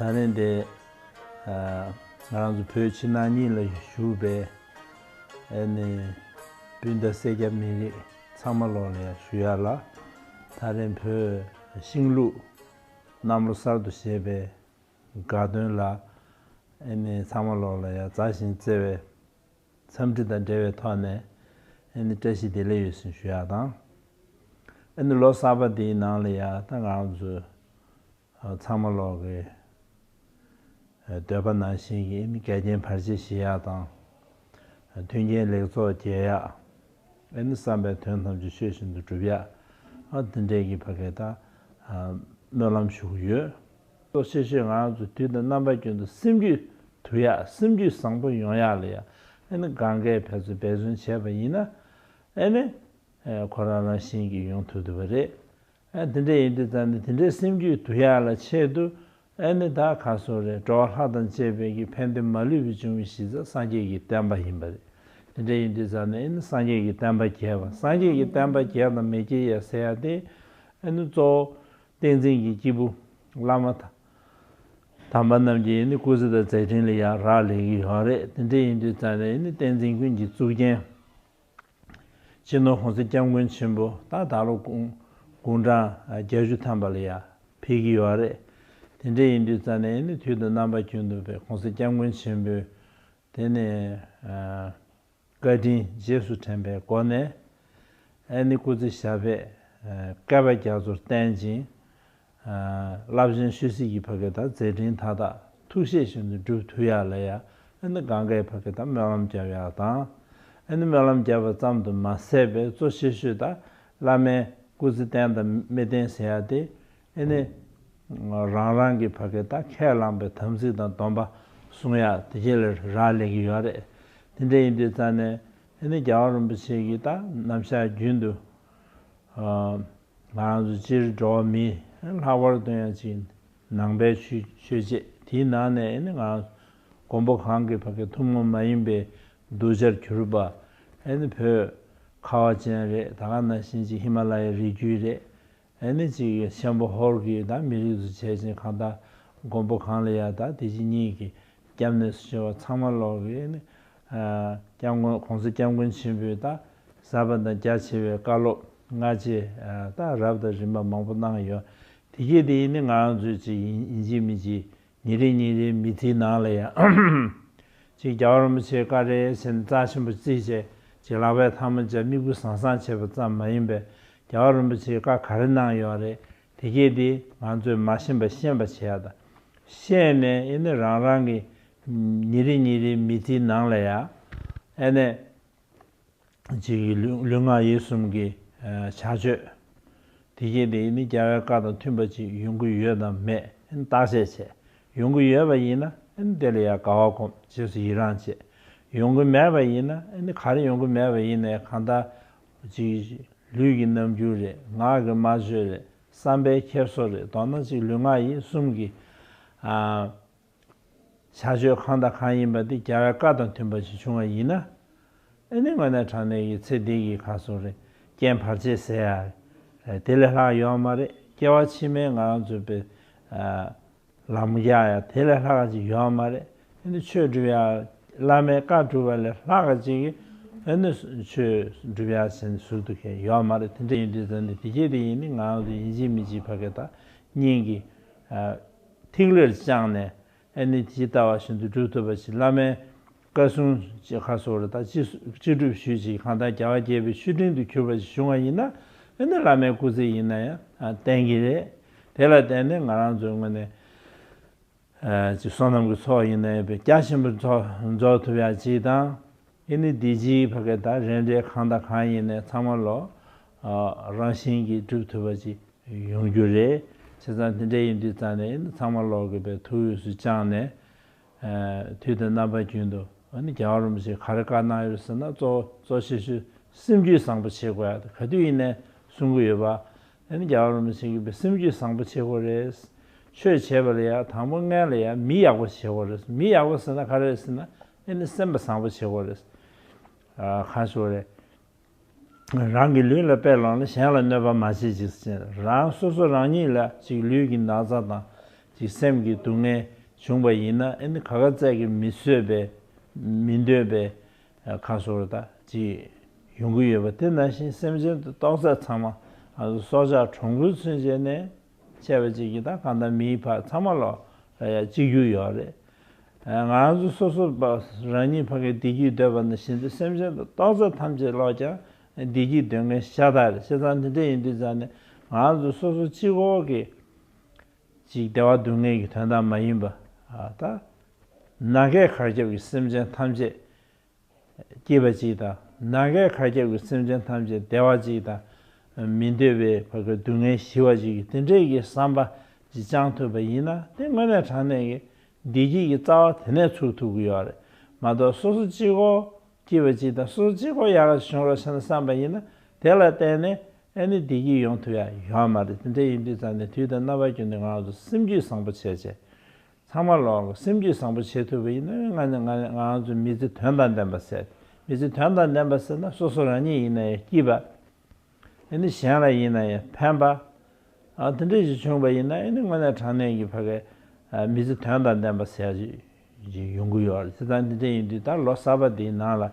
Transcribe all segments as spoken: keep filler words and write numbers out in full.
ད་རིང་འདི་ང་རང་ཚོ་བོད་ཕྱི་ནང་གཉིས་ལ་བཞུགས་པའི་ཨ་ནི་སྤུན་ཟླ་སེར་སྐྱ་མི་རིགས་ཚང་མ་ལོག་ལ་ཡང་ཞུ་ཡ་ལ། ད་རིང་བོད་ཤིང་ལུག་གནམ་ལོ་གསར་དུ་བཞད་པའི་དགའ་སྟོན་ལ་ཨ་ནི་ཚང་མ་ལོག་ལ་ཡང་མཛའ་ཞིང་བརྩེ་བའི་འཚམས་འདྲི་དང་འབྲེལ་བའི་ཐོག་ནས་ཨ་ནི་བཀྲ་ཤིས་བདེ་ལེགས་ཡོད་ཟེར་ཞུ་ཡ་དང་། ཨ་ནི་ལོ་གསར་པ་འདིའི་ནང་ལ་ཡང་ད་ང་རང་ཚོ་ཚང་མ་ལོག་གི་འདོད་པ་ནང་བཞིན་གྱི་ཨ་ནི་འགལ་རྐྱེན་བར་ཆད་ཞི་ཡ་དང་། མཐུན་རྐྱེན་ལེགས་ཚོགས་རྒྱས་ཡ། ཨ་ནི་བསམ་པའི་དོན་ཐམས་ཅད་ཆོས་བཞིན་དུ་འགྲུབ་ཡ། ཨ་འདི་འདྲའི་གི་ཕ་གི་ད་སྨོན་ལམ་ཞུ་གི་ཡོད། གཙོ་ཆེ་ཤོས་ང་རང་ཚོ་དུས་དང་རྣམ་པ་ཀུན་ཏུ་སེམས་རྒྱུད་དུལ་ཡ། སེམས་རྒྱུད་བཟང་པོ་ཡོང་ཡ་ལ་ཡ་ཨ་ནི་གང་གས་ཕན་ཚུན་འབད་བརྩོན་བྱས་པ་ཡིན་ན་ཨ་ནི་ཁོ་རང་རང་བཞིན་གྱིས་ཡོང་ཐུབ་ཐུབ་པ་རེད། ཨ་དེ་འདྲ་ཡིན་དུས་ཙང་ནས་དེ་འདྲའི་སེམས་རྒྱུད་དུལ་ཡག་ལ་ཆེད་དུ་ཨ་ནི་ད་ག་སོ་རེད། འགྲོ་བ་ལྷ་དང་བཅས་པའི་གི་ཕན་བདེ་མ་ལུས་པའི་འབྱུང་བའི་གཞི་རྩ་སངས་རྒྱས་ཀྱི་བསྟན་པ་ཡིན་པ་རེད། དེ་འདྲ་ཡིན་དུས་ཙང་ནས་ཨ་ནི་སངས་རྒྱས་ཀྱི་བསྟན་པ་རྒྱས་པ། སངས་རྒྱས་ཀྱི་བསྟན་པ་རྒྱས་དང་མི་རྒྱས་ཡ་ཟེར་ཡ་དེ་ཨ་ནི་གཙོ་བོ་བསྟན་འཛིན་གྱི་སྐྱེས་བུ་བླ་མ་དམ་པ་རྣམས་ཀྱི་ཨ་ནི་སྐུ་ཚེ་དང་མཛད་འཕྲིན་ལ་ཡང་རག་ལས་ཀྱི་ཡོད་རེད། དེ་འདྲ་ཡིན་དུས་ཙང་ནས་ཨ་ནི་བསྟན་འཛིན་ཀུན་གྱི་གཙུག་རྒྱན། སྤྱི་ནོར་༸གོང་ས་༸སྐྱབས་མགོན་ཆེན་པོ་ད་ད་ལོ་དགུང་དགུང་གྲངས་བརྒྱད་ཅུ་ཐམ་པ་ལ་ཡ་ཕེབས་ཀྱི་ཡོད་རེད། དེ་འདྲ་ཡིན་དུས་ཙང་ནས་ནི་དུས་དང་རྣམ་པ་ཀུན་ཏུ་པའི་༸གོང་ས་༸སྐྱབས་མགོན་ཆེན་པོའི་དེ་ནས་བཀའ་དྲིན་རྗེས་སུ་དྲན་པའི་སྒོ་ནས་ཨ་ནི་སྐུ་ཚེ་ཞབས་པད་བསྐལ་པ་རྒྱ་མཚོར་བརྟན་ཅིང་། རླབས་ཆེན་ཆོས་སྲིད་ཀྱི་ཕ་གི་དང་མཛད་འཕྲིན་མཐའ་དག་ཐུགས་བཞེད་བཞིན་དུ་འགྲུབ་ཐུབ་ཡག་ལ་ཡ་ཨ་ནི་གང་གའི་ཕ་གི་དང་སྨོན་ལམ་རྒྱབ་ཡག་དང་། ཨ་ནི་སྨོན་ལམ་རྒྱབ་པ་ཙམ་དུ་མ་ཟད་པའི་གཙོ་ཆེ་ཤོས་ད་བླ་མའི་སྐུ་ཚེ་བརྟན་དང་མི་བརྟན་ཟེར་ཡག་དེ་ཨ་ནི་རང་རང་གི་ཕ་གི་དང་ཁས་བླངས་པའི་དམ་ཚིག་དང་སྡོམ་པ་སྲུང་ཡག་དེ་གྱད་ལ་རག་ལས་ཀྱི་ཡོད་རེད། དེ་འདྲ་ཡིན་དུས་ཙང་ནས་ཨ་ནི་རྒྱལ་བ་རིན་པོ་ཆེ་གིས་ད་ནམ་ཞག་རྒྱུན་དུ། ང་རང་ཚོ་སྤྱིར་འགྲོ་བ་མི་ལྷག་པར་དུ་ཡང་ཅིག་ནང་པའི་ཆོས་ཆོས་བྱེད་དེའི་ནང་ནས་ཨ་ནི་ང་རང་མགོན་པོ་གང་གི་ཕ་གི་ཐུན་མོང་མ་ཡིན་པའི་གདུལ་བྱར་གྱུར་པ་ཨ་ནི་བོད་ཁ་བ་ཅན་རེད། ད་ག་ནང་བཞིན་ཅིག་ཧི་མ་ལ་ཡའི་རི་རྒྱུད་རེད། ཨ་ནི་ཅིག་ཤམ་བྷོ་ཧོར་གྱི་ད་མི་རིགས་སུ་བྱས་ཅིང་གང་ལྟར་མགོན་པོ་གང་ལ་ཡ་ད་དེ་བཞིན་ཉིད་ཀྱི་སྐྱབས་གནས་སུ་བྱེད་པ་ཚང་མ་ལོག་གི་ཨ་ནི་སྐྱབས་མགོན་༸གོང་ས་༸སྐྱབས་མགོན་ཆེན་པོས་ད་ཟབ་པ་དང་རྒྱ་ཆེ་བའི་བཀའ་སློབ་སྔ་རྗེས་ད་རབ་དང་རིམ་པ་མང་པོ་གནང་ཡོད། དེ་གྱད་དེ་ཡིན་ནི་ང་རང་ཚོས་ཅིག་ཡིན་ཡིན་གཅིག་མིན་གཅིག་ཉིན་རེ་ཉིན་རེའི་མི་ཚེའི་ནང་ལ་ཡང་ཅིག་རྒྱལ་བ་རིན་པོ་ཆེའི་བཀའ་རེ་ཟེར་ནས་རྩ་ཆེན་པོ་བརྩིས་བྱས་ཅིག་ལག་པའི་ཐལ་མོ་སྦྱར་མིག་དཔེ་བཟང་བཟང་བྱས་པ་ཙམ་མ་ཡིན་པས་རྒྱལ་བ་རིན་པོ་ཆེའི་བཀའ་ག་རེ་གནང་ཡོད་རེད། དེ་གྱད་དེ་ང་ཚོས་མ་ཤེས་པ་ཤེས་པ་བྱེད་ཡ་དང་། ཤེས་ནས་ཨེ་ནི་རང་རང་གི་ཉིན་རེ་ཉིན་རེའི་མི་ཚེའི་ནང་ལ་ཡ་ཨེ་ནས་ཅིག་ལུས་ལུས་ངག་ཡིད་གསུམ་གྱི་ཨ་བྱ་སྤྱོད་དེ་གྱད་དེ་ཨེ་ནི་རྒྱལ་བའི་བཀའ་དང་མཐུན་པ་ཅིག་ཡོང་གི་ཡོད་དམ་མེད་ཨེ་ནི་བརྟག་དཔྱད་བྱས། ཡོང་གི་ཡོད་པ་ཡིན་ན་ཨེ་ནི་དེ་ལ་ཡ་དགའ་བ་སྒོམ། རྗེས་སུ་ཡི་རང་བྱེད། ཡོང་གི་མེད་པ་ཡིན་ན་ཨེ་ནི་ག་རེ་ཡོང་གི་མེད་པ་ཡིན་ནའི་གང་ལྟར་ཅིག་ལུས་ཀྱི་རྣམ་འགྱུར་རེད། ངག་གི་སྨྲ་བརྗོད་རེད། བསམ་པའི་འཁྱེར་སོ་རེད། མདོར་ན་ཅིག་ལུས་ངག་ཡིད་གསུམ་གྱི་ཨ་བྱ་སྤྱོད་གང་དང་གང་ཡིན་པ་དེ་རྒྱལ་བའི་བཀའ་དང་མཐུན་པ་ཞིག་བྱུང་བ་ཡིན་ན་ཨེ་ནི་དངོས་གནས་དྲང་གནས་ཀྱི་ཚེ་འདི་གི་ཁ་སོ་རེད། རྐྱེན་བར་ཆད་ཟེར་ཡ་དེ་ལས་ལྷག་ཡོད་མ་རེད། སྐྱེ་བ་ཕྱི་མའི་ང་རང་ཚོའི་པའི་ཨ་ལམ་རྒྱག་ཡ་དེ་ལས་ལྷག་ཅིག་ཡོད་མ་རེད། ཨེ་ནི་ཆོས་སྒྲུབ་ཡ་བླ་མའི་བཀའ་སྒྲུབ་པ་ལས་ལྷག་ཅིག་ཨེ་ནི་ཆོས་སྒྲུབ་ཡ་ཟེར་ནས་ཟུར་དུ་ཁེལ་ཡོད་མ་རེད། དེ་འདྲ་ཡིན་དུས་ཙང་ནས་དེ་གྱད་དེ་ཡིན་ནི་ང་རང་ཚོ་ཡིན་གཅིག་མིན་གཅིག་ཕ་གི་དང་སྙིང་གི་ཨ་ཐིག་ལེར་བཅངས་ནས་ཨེ་ནི་ཇི་ལྟ་བ་བཞིན་དུ་སྒྲུབ་ཐུབ་པ་ཞིག་བླ་མའི་བཀའ་གསུང་ཅིག་ཁ་སོ་རེ་ད་ཅི་ཅི་སྒྲུབ་ཞུས་ཅིག་གང་ལྟར་རྒྱལ་བ་དགྱེས་པའི་ཆོས་སྤྲིན་དུ་གྱུར་པ་ཞིག་བྱུང་བ་ཡིན་ན་ཨེ་ནི་བླ་མའི་སྐུ་ཚེ་ཡིན་ན་ཡང་བརྟན་གྱི་རེད། དེ་ལ་བརྟེན་ནས་ང་རང་ཚོའི་ངོས་ནས་ཅིག་བསོད་ནམས་ཀྱི་ཚོགས་ཡིན་ན་ཡང་རྒྱ་ཆེན་པོ་རྫོགས་རྫོགས་ཐུབ་ཡ་ཅིག་དང་ཨེ་ནི་འདི་ཅིག་ཕ་གི་ད་རེ་འབྲས་གང་དང་གང་ཡིན་ནའི་ཚང་མ་ལོ་རང་བཞིན་གྱིས་འགྲུབ་ཐུབ་པ་ཅིག་ཡོང་རྒྱུ་རེད། བྱས་ཙང་དེ་འདྲ་ཡིན་དུས་ཙང་ནས་ཚང་མ་ལོག་གི་པའི་ཐུགས་ཡོངས་སུ་བཅངས་ནས་དུས་དང་རྣམ་པ་ཀུན་ཏུ་ཨ་ནི་རྒྱལ་བ་རིན་པོ་ཆེས་ག་རེ་བཀའ་གནང་ཡོད་ཟེར་ན་གཙོ་གཙོ་ཆེ་ཤོས་སེམས་རྒྱུད་བཟང་པོ་བྱེད་དགོས་ཡ་དེ་ག་དུས་ཡིན་ནའི་གསུང་གི་ཡོད་པ། ཨ་ནི་རྒྱལ་བ་རིན་པོ་ཆེ་གིས་པའི་སེམས་རྒྱུད་བཟང་པོ་བྱེད་དགོས་རེད། ཆོས་བྱེད་པ་ལ་ཡ་དང་པོ་སྔོན་ལ་ཡ་མི་ཡག་པོ་བྱེད་དགོས་རེད། མི་ཡག་པོ་ཟེར་ན་ག་རེ་རེད་ཟེར་ན་ཨ་ནི་སེམས་པ་བཟང་པོ་བྱེད་དགོས་རེད། གང་ཞུ་རེད། རང་གི་ལུས་ལ་དཔེ་བླངས་ལ་གཞན་ལ་གནོད་པ་མ་བྱེད་ཅིག་ཟེར། རང་སོ་སོ་རང་ཉིད་ལ་ཅིག་ལུས་ཀྱི་ན་ཚ་དང་ ཅིག་སེམས་ཀྱི་སྡུག་བསྔལ་བྱུང་བ་ཡིན་ན་ཨེ་ནི་ག་ག་ཚད་ཀྱི་མི་བཟོད་པའི་མི་འདོད་པའི་ཁ་སོར་ད་ཅིག་ཡོང་གི་ཡོད་པ་དེ་ནང་བཞིན་སེམས་ཅན་དུ་གཏོགས་ཚད་ཚང་མ་ང་ཚོ་སྲོག་ཆགས་གྲོང་ཁུལ་ཚུན་ཆད་ནས་ཆད་པ་ཅིག་གིས་ད་གང་ལྟར་མིའི་བར་ཚང་མ་ལོག་གཅིག་གྱུར་ཡོད་རེད། ང་ཚོ་སོ་སོ་རང་ཉིད་ཕ་གིའི་བདེ་སྐྱིད་འདོད་པ་ནང་བཞིན་དུ་སེམས་ཅན་དུ་གཏོགས་ཚད་ཐམས་ཅད་ལོག་ཀྱང་བདེ་སྐྱིད་འདོད་མཁན་ཤ་སྟག་རེད། བྱས་ཙང་དེ་འདྲ་ཡིན་དུས་ཙང་ནས་ང་ཚོ་སོ་སོ་གཅིག་པོ་གི་ཅིག་བདེ་བ་སྡུག་བསྔལ་གྱི་དོན་དག་མ་ཡིན་པ། ད་ནམ་མཁའི་གར་ཁྱབ་ཀྱི་སེམས་ཅན་ཐམས་ཅད་སྐྱིད་པ་ཅིག་དང་། ནམ་མཁའི་གར་ཁྱབ་ཀྱི་སེམས་ཅན་ཐམས་ཅད་བདེ་བ་ཅིག་དང་། མི་འདོད་པའི་བར་གྱི་སྡུག་བསྔལ་ཞི་བ་ཅིག་གི་དེ་འདྲའི་གི་བསམ་པ་ཅིག་བཅང་ཐུབ་པ་ཡིན་ན་དེ་དངོས་གནས་དྲང་གནས་ཀྱི་བདེ་སྐྱིད་ཀྱི་རྩ་བ་དེ་ནས་ཚུགས་ཐུབ་ཀྱི་ཡོད་རེད་མ་གཏོགས་སོ་སོ་གཅིག་པོ་སྐྱིད་པ་ཅིག་དང་སོ་སོ་གཅིག་པོ་ཡག་ག་བྱུང་རོགས་བྱས་ན་བསམ་པ་ཡིན་ན་དེ་ལ་བརྟེན་ནས་ཨེ་ནི་བདེ་སྐྱིད་ཡོང་ཐུབ་ཡ་ཡོད་མ་རེད། དེ་འདྲ་ཡིན་དུས་ཙང་ནས་དུས་དང་རྣམ་པ་ཀུན་ཏུ་ང་ཚོ་སེམས་རྒྱུད་བཟང་པོ་བྱས་བྱས། ཚང་མ་ལོག་སེམས་རྒྱུད་བཟང་པོ་བྱེད་ཐུབ་པ་ཡིན་ན་ང་ང་ང་ཚོ་མི་ཚེ་དོན་དང་ལྡན་པ་ཟེར། མི་ཚེ་དོན་དང་ལྡན་པ་ཟེར་ན་སོ་སོ་རང་ཉིད་ཡིན་ན་ཡང་སྐྱིད་པ། ཨེ་ནི་གཞན་ལ་ཡིན་ན་ཡང་ཕན་པ། ཨ་དེ་འདྲ་ཞིག་བྱུང་བ་ཡིན་ན་ཨེ་ནི་དངོས་གནས་དྲང་གནས་ཀྱི་ཕ་གའི་ཨ་མི་ཚེ་དོན་དང་ལྡན་པ་ཟེར་ཡ་ཞིག་ཡོང་གི་ཡོད་རེད། བྱས་ཙང་འདི་འདྲ་ཡིན་དུས་ད་ལོ་གསར་པ་འདིའི་ནང་ལ་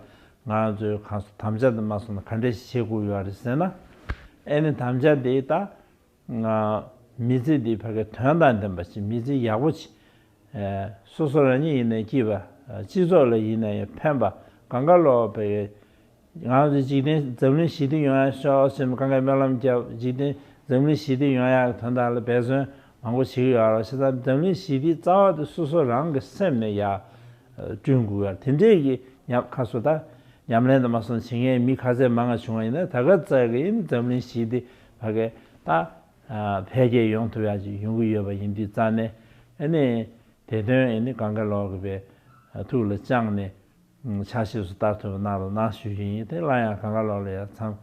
ང་ཚོས་གང་སོ་དམ་བཅའ་དེ་མ་སོང་ན་ག་འདྲ་ཞིག་བྱེད་དགོས་ཡོད་རེད་ཟེར་ན། ཨེ་ནི་དམ་བཅའ་འདི་ད། མི་ཚེ་འདི་ཕ་གི་དོན་དང་ལྡན་པ་ཞིག་མི་ཚེ་ཡག་པོ་ཞིག་སོ་སོ་རང་ཉིད་ཡིན་ནའི་སྐྱིད་པ། སྤྱི་ཚོགས་ལ་ཡིན་ན་ཡང་ཕན་པ། གང་ག་ལོག་ཕ་གི་ང་ཚོ་འཇིག་རྟེན་འཛམ་གླིང་ཞི་བདེ་ཡོང་ཡ་ཤོག་ཟེར་ནས་གང་ག་སྨོན་ལམ་བརྒྱབ། འཇིག་རྟེན་འཛམ་གླིང་ཞི་བདེ་ཡོང་ཡ་གི་དོན་དག་ལ་འབད་བརྩོན་མང་པོ་བྱེད་ཀྱི་ཡོད་རེད། བྱས་ཙང་འཛམ་གླིང་ཞི་བདེའི་རྩ་བ་དེ་སོ་སོ་རང་གི་སེམས་ནས་ཡར་བསྐྲུན་དགོས་ཡ་དེ་འདྲས་ཀྱི་ཉམས་ཁ་སོ་ད་ཉམས་ལེན་དུ་མ་སོང་བྱེད་མཁན་མི་ཁ་ཚད་མང་ང་བྱུང་བ་ཡིན་ན་ད་ག་ཙག་གི་ཡིན་འཛམ་གླིང་ཞི་བདེ་ཕ་གི་ད། འཕེལ་རྒྱས་ཡོང་ཐུབ་ཡག་ཅིག་ཡོང་གི་ཡོད་པ་ཡིན་དུས་རྩ་ནས་ཨ་ནི་དེ་དོན་ཨ་ནི་གང་ག་ལོག་གི་པའི་ཐུགས་ལ་བཅངས་ནས་ཕྱག་ཕྱིས་སུ་བསྟར་ཐུབ་པ་གནང་རོགས་གནང་ཞུ་རྒྱུ་ཡིན། དེ་སླར་ཡང་གང་ག་ལོག་ལ་ཡང་འཚམས་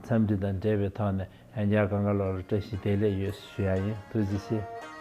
འཚམས་འདྲི་དང་འབྲེལ་བའི་ཐོག་ནས་ཡང་བསྐྱར་གང་ག་ལོག་ལ་བཀྲ་ཤིས་བདེ་ལེགས་ཡོད་ཞུ་ཡག་ཡིན། ཐུགས་རྗེ་ཆེ།